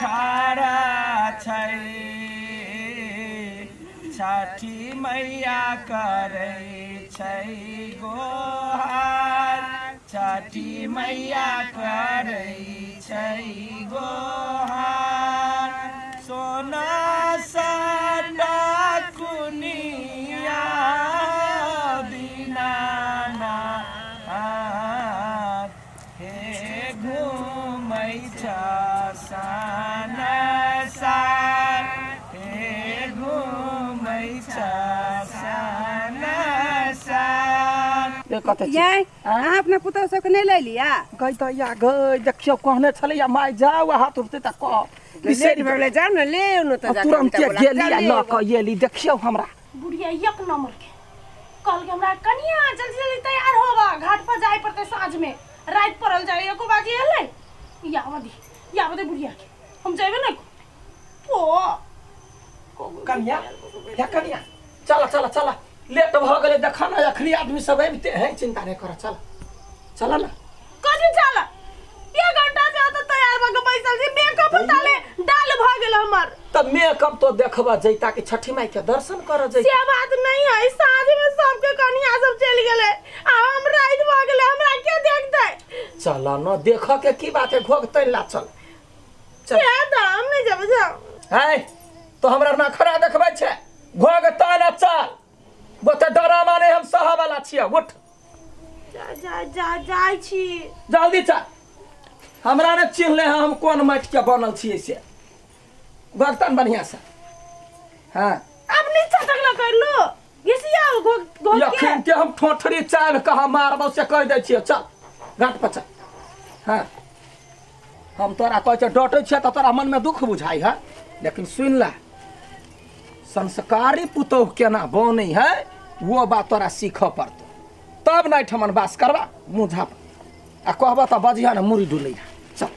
ठाड़ा छै छठी मैया करै छै गोहार छठी मैया करै छै गोहार सोना साटा कुनिया दीनानाथ हे घूमै संसार हे घूमै संसार। ये अहाँ अपना पुतहु सबके नहीं ले लिया गई त या गई देखियो कहने छलै या my जाओ हाथ उठते त कह लेट भले जाओ न ले न त जा तुरंत गेली आ ल क येली देखियो हमरा बुढ़िया एक नंबर के कहल के हमरा कनिया जल्दी जल्दी तैयार होवा घाट पर जाय पड़ते साँझ में रात पड़ल जाय एको बाजी एलै यावा दे बुढ़िया के हम जाइबे न ओ कनिया या कनिया चल चल चल लेट भ गेलै देख न अखनी आदमी सब आबिते है चिंता नहीं कर चल चल न कथी चल एक घंटा से तो तैयार भ के बैसल छी मेकअप ताले डाल भ गेल हमर त मेकअप तो देखबा जैता कि छठी माई के दर्शन कर जैता से बात नहीं है साँझ में सबके कनिया सब चल गेलै आ हम रात भ गेलै हमरा के देखतै चल न देख के की बात है घोग तैन ला चल चल त हम नहीं जब जाओ है तो हमरा नखरा देखबै छै घोग तैन चल गोते डरामा नहीं हम सहा वाला छियै उठ जा जा जा जाय छी जल्दी चल हमरा ने चिन्हले हैं हम कोन माटि के बनल छियै से भगतन बढ़िया से। हाँ अब नीचा तक ल कर लो घिसिया घोग घोग के यखन के हम ठोठरी चाल कहा मारबौ से कह दै छियै चल घाट पर चल। हाँ हम तोरा कहै छियै डटै छियै त तोरा मन में दुख बुझाइ है लेकिन सुन ला संस्कारी पुतोह केना बनै है वो बात तोरा सीखऽ पड़तौ तब नहीं ठमन बास करबा मुँह झाप आ कहबा त बजिहा न मुड़ी डुलैहा चल।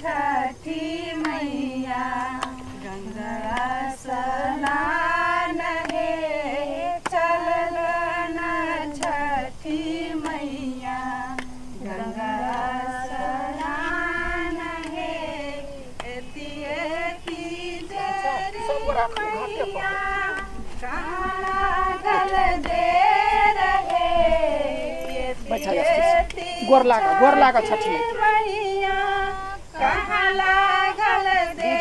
छठी मैया गंगा स्नान हे चलना छठी मैया गंगा स्नान हे एती एती मैया कहाँ लागल दे रहे गोर लागा छठी मैया कहाँ लागल दे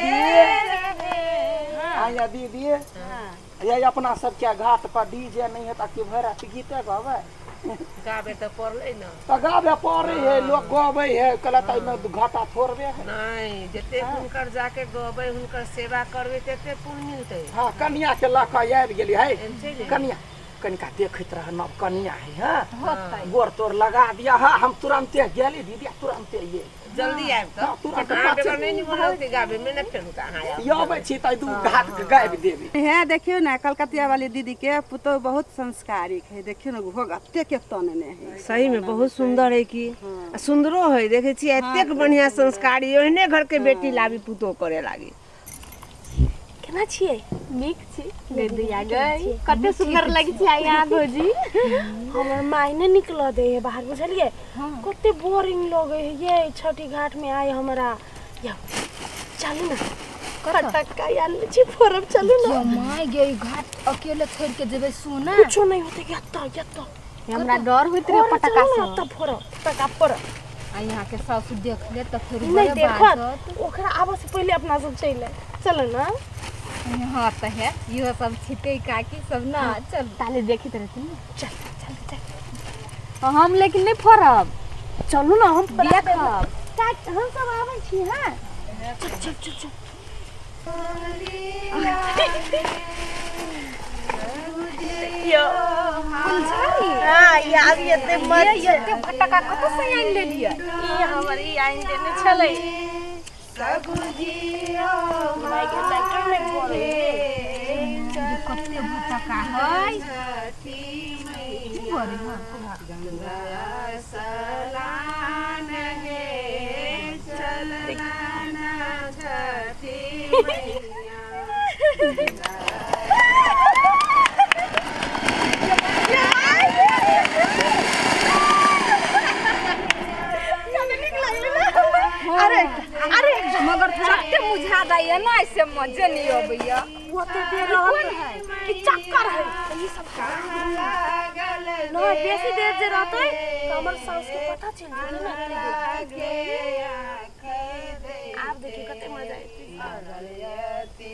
रहे। आया दीदी ये अपना सब के घाट पर डीजे नहीं है ताकि भर रात गीते गावे गावे त पड़लै न त गावे पड़ै है लोग गावे है कहला त एमे घाटा थोड़बे है नहीं जते हुनकर जाके गबै हुनकर सेवा करबै तते पुण्य मिलतै। हां कनिया के ल के आबि गेली है कनिया कनिका देखैत रह नव कनिया है। हां गोर तोर लगा दिया। हां हम तुरंते गेली दीदी तुरंते ये जल्दी आबि त तुरंत नहीं नहीं बोलते गावे में न फेर कहां आबै छी त दू घाट के गाबि देबी। हे देखियो ना कलकतिया वाली दीदी के पुतोह बहुत संस्कारिक है देखियो ना घोग अते के तनने है सही में बहुत सुंदर है की सुंदरो है देखे छी एतेक बढ़िया संस्कारी ओहने घर के बेटी लाबी पुतोह करे लागी। केना छियै नीक छी दीदी आ गई कते सुंदर लगे छी आई यहाँ भौजी हमर माय ने निकल दे है बाहर बुझलिए कते बोरिंग लगे है ये छठी घाट में आए हमरा या चलू ना फटक्का आनले छी फोरब चलू ना my गे घाट अकेले छोड़ के जेबै सोना कुछो नहीं होते यत्ता यत्ता हमरा डर होइत रहे पटका से त फोरब पटका फोरब आ यहाँ के सासु देख ले त फेर नहीं देखत ओकरा आबे से पहले अपना सब चल चलो ना। हाँ त है इहो सब छिते काकी सब ना चल ताले देखित रहते ना चल चल चल हम लेकिन नहीं फोरब चलू ना हम देखब हम सब आबै छी। हां चल चल चल चल यो फुलझड़ी हां यार एते मत एते फटका कत से आनि लेलियै ई हमर ई आनि देने छलै सगुजियो माय के लाइटर नहीं पड़े कते फटका है की बरे गंगा स्नान हे चलना छठी मैया नीक लगलै ना। मुझा दैया ना ऐसे मजे नहीं अबैया ओते देर रहत है कि चक्कर है ई सब ना बेसी देर जे रहतै त हमर सास के पता चल जेतै ना। आप देखिए कते मजा आएती।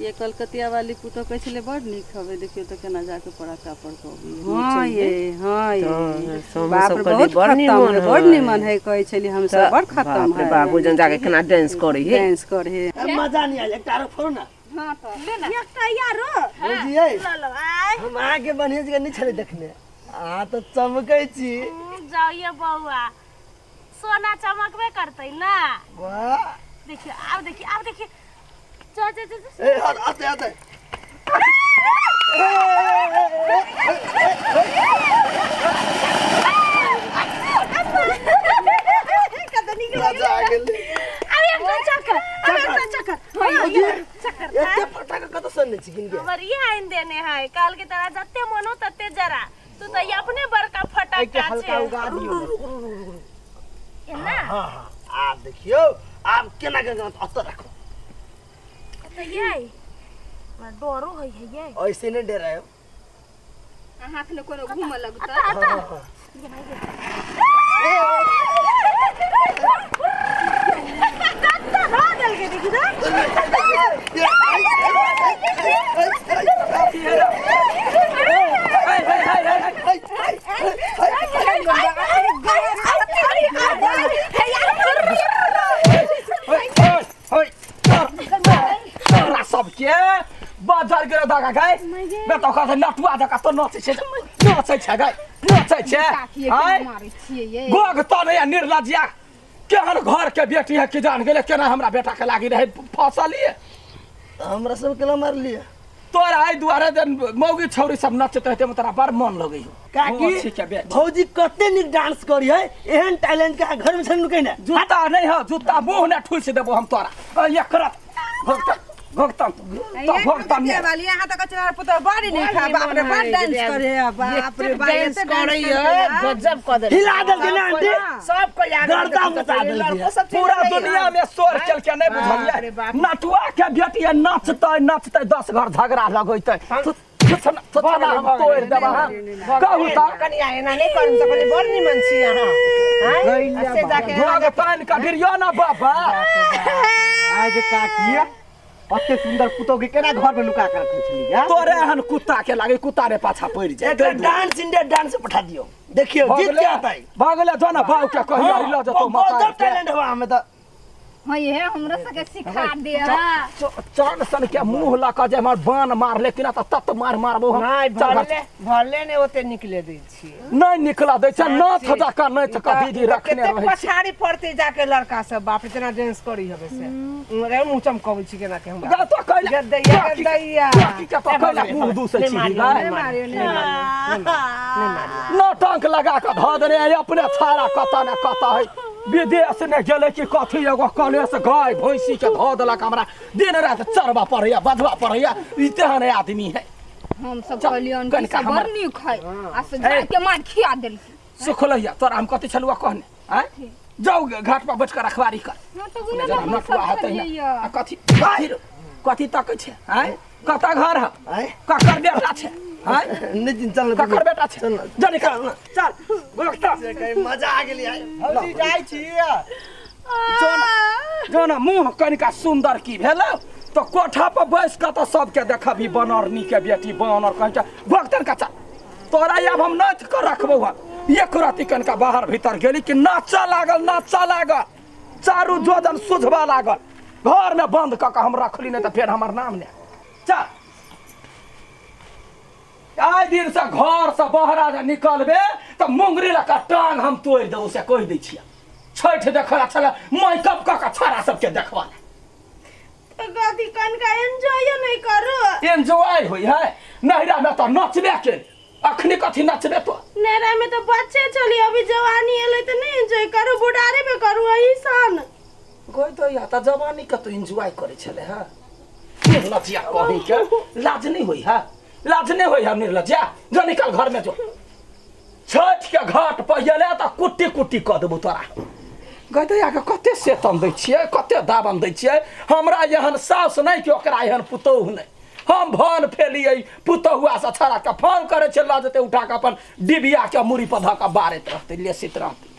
ये कलकतिया वाली पुतो कहै छलै बड़ नीक हवे, देखियो तो केना जाके पड़ाका पर कहबी। हां ये हां ये बाप रे बहुत खत्म है, बड़ निमन है कहै छली हम सब बड़ खत्म है। बाबू जन जाके केना डांस करे है, डांस करे है। मजा नहीं आयल एकटा आरो फोड़ ना। हां तो ले ना एकटा यारो बुझिए ल ल आय हम आगे बढ़िया जगह नहीं छले देखने आ तो चमकै छी। जाइए बौआ सोना चमकबे करतै ना। वाह देखियो आब देखियो आब देखियो चल चल चल ए आते आते मजा आ गेल। अब एकटा चक्कर, अब एकटा चक्कर, हां चक्कर एते फटाका कत सन्ने छी किन के हमर ई आइन देने है काल के तरह जत्ते मन हो तत्ते जरा तू त अपने बड़का फटाका छै। हल्का उगा दियो एना। हां हां आब देखियो आब केना केना अत राखो त ये हमरा डरो है ये ऐसे नहीं डरायो हाथ ने कोनो घूम लगतै। कत्ता ध देलकै देखि त सबके बाजार गेल दागा गाय बेटा ओकरा नटुआ जका तो नचै छै, नचै छै गाय, नचै छै। आय गोग त नै निर्लज्जिया केहन घर के बेटी है कि जान गेले केना हमरा बेटा के लागी रहे फसलिए हमरा सब के मारलिए तोरा आई दुआरे जन मौगी छौरी सब नचत रहते में तोरा बड़ मन लगै हो। काकी भौजी कते नीक डांस करी है, एहन टैलेंट के घर में छन ना जूता नहीं है, जूता मुंह ने ठुस देबो हम तोरा एकरा भगत भगतन तो भगतन ने वाली यहां तक कचरा पुतो बड़ी नीक है। बाप रे बड़ डांस करे है, बाप रे बाप डांस करे है, गजब क देल हिला देल के ना आंटी सब को याद गर्दा मचा देल पूरा दुनिया में शोर चल के नहीं बुझलिए। नटुआ के बेटी नचतै नचतै 10 घर झगड़ा लगैतै थुथना हम तोड़ देबा। कहू त कनिया एना नहीं करम त कहली बड़ निमन छी अहाँ हां से जाके भगतन कढिरियो ना बाबा। आज काकिया अते सुंदर पुतो के केना घर में लुका के रखने छली तोरे हन कुत्ता के लागे कुत्ता रे पाछा पड़ जाए। एक डांस इंडिया डांस पठा दियो देखियो जीत के आता है। भागले जो ना बाऊ के कहिया ल जतो माता गजब टैलेंट हवा हमें त। हां ये हमरा सके सिखा दे चांद सन के मुंह ल के जे हमर बान मार लेकिन त तत मार मारबो हम। नहीं भरले भरले ने ओते निकले दै छी नहीं निकला दै छै नाथ जका नहीं त दीदी रखने रहै पछाड़ी पड़ते जाके लड़का सब बाप रे तेना डांस करी हवे से रे मुंह चमकबै छी केना के हमरा तो कहला गदैया गदैया की के तो कहला मुंह दूसै छी नहीं मारियो नहीं मारियो नौटंक लगा के ध देने अपने छाड़ा कत न कत है विदेश ने गेले कि कथी एगो कलेश गाय भैंसी के धो देलक हमरा दिन रात चरबा पड़ैया बजबा पड़ैया ई तेहन आदमी है। हम सब कहलियन कि सब बड़ नीक है आ से जाके मार खिया देल सुखलैया तोरा हम कथी छलुआ कहने आय जाऊ घाट पर बैठ के रखवारी कर। हां तो गुना नटुआ हेतै आ कथी कथी तकै छै आय कत घर है आय ककर बेटा छै आय नितिन चल ककर बेटा छै जा निकल चल गोलकता मजा आ गेली आय भौजी जाय छी जो ना मुंह कनिका सुंदर की भेल तो कोठा पर बैस के तो सबके देखबी बनरनी के बेटी बनर कहि के भक्तन का चल तोरा आब हम नाच के रखबौ हम एक राति कनिका बाहर भीतर गेली कि नाचा लागल नाचा लागल चारू जोजन सुझबा लागल घर में बंद क के हम रखली नहीं त फेर हमर नाम ने चल। आइ दिन से घर से बहरा जे निकलबे त मुंगरी लका टांग हम तोड़ देबौ से कहि दै छियै। छठ देखला छला मेकअप क के छाड़ा सबके देखवा तो गदी कनका एंजॉय नहीं करू। एंजॉय होई है नहिरा में तो नचबे के अखनी कथी नचबे तो नहिरा में तो बच्चे चली अभी जवानी एलै त नहीं एंजॉय करू बुढ़ारे में करू। गई दैया त जवानी के तो एंजॉय करे छले हां निर्लज्जा कहीं के लाज नहीं होई हा लाज नहीं होई हा निर्लज्जा जो निकल घर में जो छठ के घाट पर एले त कुट्टी कुट्टी क देबो तोरा गई दैया के कते सेतन दै छियै कते दाबन दै छियै हमरा एहन सास नहीं कि ओकरा एहन पुतोहु नहीं हम भन फेलियै पुतहुआ से छड़ा के फोन करे छै ल जेतै उठा के अपन डिबिया के मुड़ी पर धऽ के बारैत रहतै लेसित रहतै।